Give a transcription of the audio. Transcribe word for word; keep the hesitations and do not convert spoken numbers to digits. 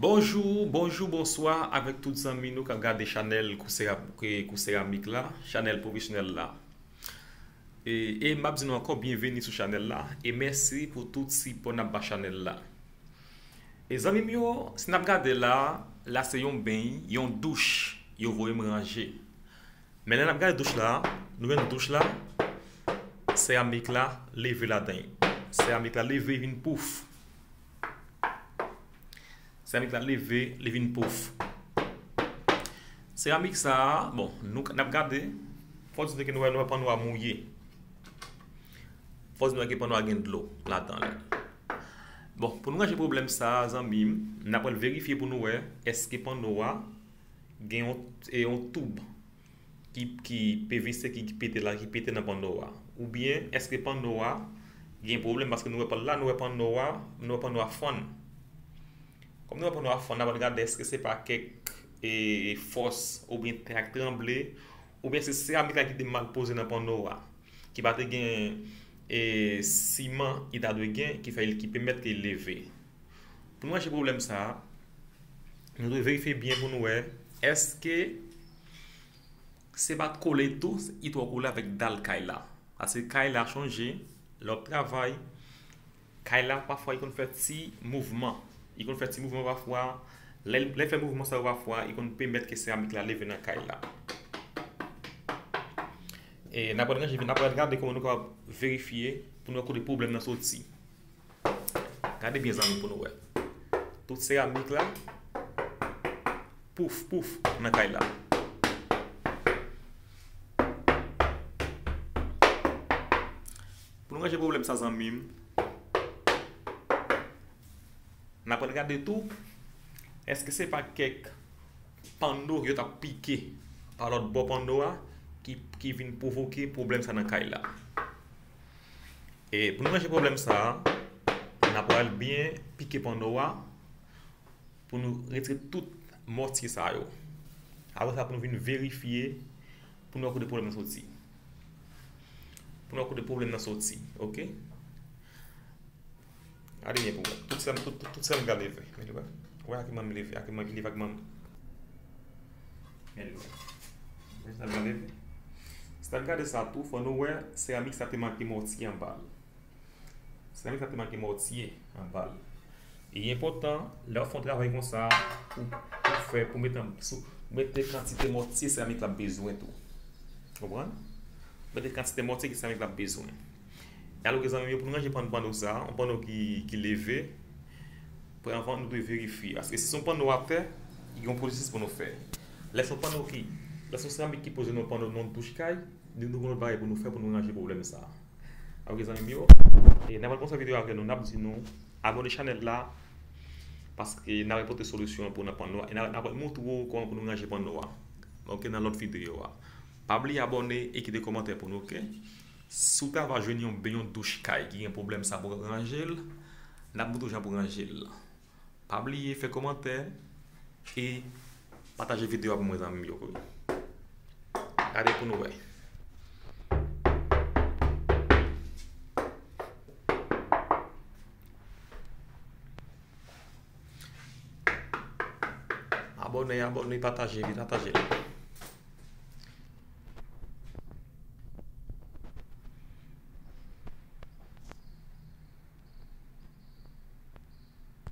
Bonjou, bonjou, bonswa avèk tout zanmi nou k ap gade chanèl Kou Sera-, Kou Seramik la, chanèl pwofesyonèl la. E, e m ap di nou ankò byenveni sou chanèl la e mèsi pou tout sipò n ap ba chanèl la. E zanmi m yo, si n ap gade la, la se yon beny, yon douch yo voye m ranje. Men lè n ap gade douch la, nou wè douch la, seramik la leve ladan l. Seramik la leve vin pouf. Seramik la leve, li vin pouf. Seramik sa a, bon, nou, n ap gade, fò di nou ke nou wè, nou wè panno a mouye. Fò di nou wè ke panno a gen dlo ladan l. Bon, pou nou ranje pwoblèm sa a, zanmi m, n ap al verifye pou nou wè èske panno a gen yon, e yon toub ki, ki P V C ki, ki pete la, ki pete nan panno a. Oubyen, èske panno a gen pwoblèm? Paske nou wè pa la, nou wè panno a, nou wè panno a fann. Kòm nou wè panno a fann, n ap gade èske se pa kèk, e, fòs oubyen tè a k tranble, oubyen se seramik la ki te mal poze nan panno a, ki pa te gen, e, siman li ta dwe gen, ki fè l, ki pèmèt ke l leve. Pou nou ranje pwoblèm sa a, nou dwe verifye byen pou nou wè èske se pa t kole tou, li twò kole avèk dal kay la. Paske kay la, chonje, lè w ap travay, kay la pafwa li konn fè ti mouvman. Li konn fè ti mouvman pafwa. Lè, lè l fè mouvman sa yo pafwa, li konn pèmèt ke seramik la leve nan kay la. E n ap ranje, n ap gade kòman nou kapab verifye pou nou wè kote pwoblèm nan soti. Gade byen zanmi pou nou wè. Tout seramik la, pouf, pouf, nan kay la. Pou nou ranje pwoblèm sa zanmi m, n ap al gade tou, èske se pa kèk panno yo t ap pike pa lòt bò panno a ki, ki vin pwovoke pwoblèm sa nan kay la. E pou nou ranje pwoblèm sa a, n ap pral byen pike panno a pou nou retire tout mòtye sa yo. Apre sa, pou nou vin verifye, pou nou wè kote pwoblèm nan soti. Pou nou wè kote pwoblèm nan soti, oke? Gade byen pou wè. Tout sèm, tout, tout, tout sèm ka leve. Men li wè. Wè ak manm leve, ak manm leve, ak manm. Men li wè. Men sèm ka leve. Si n ap gade sa tou, fò nou wè seramik sa te manke mòtye anba l. Seramik sa te manke mòtye anba l. E li enpòtan, lè w fè yon travay konsa, pou, pou fè, pou mete, sou, mete kantite mòtye seramik la bezwen tou. Konprann? Mete kantite mòtye ke seramik la bezwen. E alò, zanmi m yo, pou nou ranje pann-, panno sa, yon panno ki, ki leve, premyèman, nou dwe verifye. Paske si se yon panno atè, gen yon pwosesis pou nou fè. Lè se yon panno ki, lè se yon seramik ki poze nan yon panno, nan yon douch kay, nou, nou gen yon bagay pou nou fè pou nou ranje pwoblèm sa. Oke, zanmi m yo. E n ap konsa videyo avè nou, n ap di nou, abòne chanèl la, paske n ap pote solisyon pou nan panno a. E n ap, n ap montre w kòman pou nou ranje panno a. Oke, nan lòt videyo a. Pa bliye abòne e kite kòmantè pou nou, oke? Si w ta va jwenn yon, yon douch kay ki gen pwoblèm sa pou ranje l, n ap montre w jan pou ranje l. Pa bliye fè kòmantè e pataje videyo a pou mwen, zanmi m yo. Gade pou nou wè. Abòne, abòne, pataje, pataje.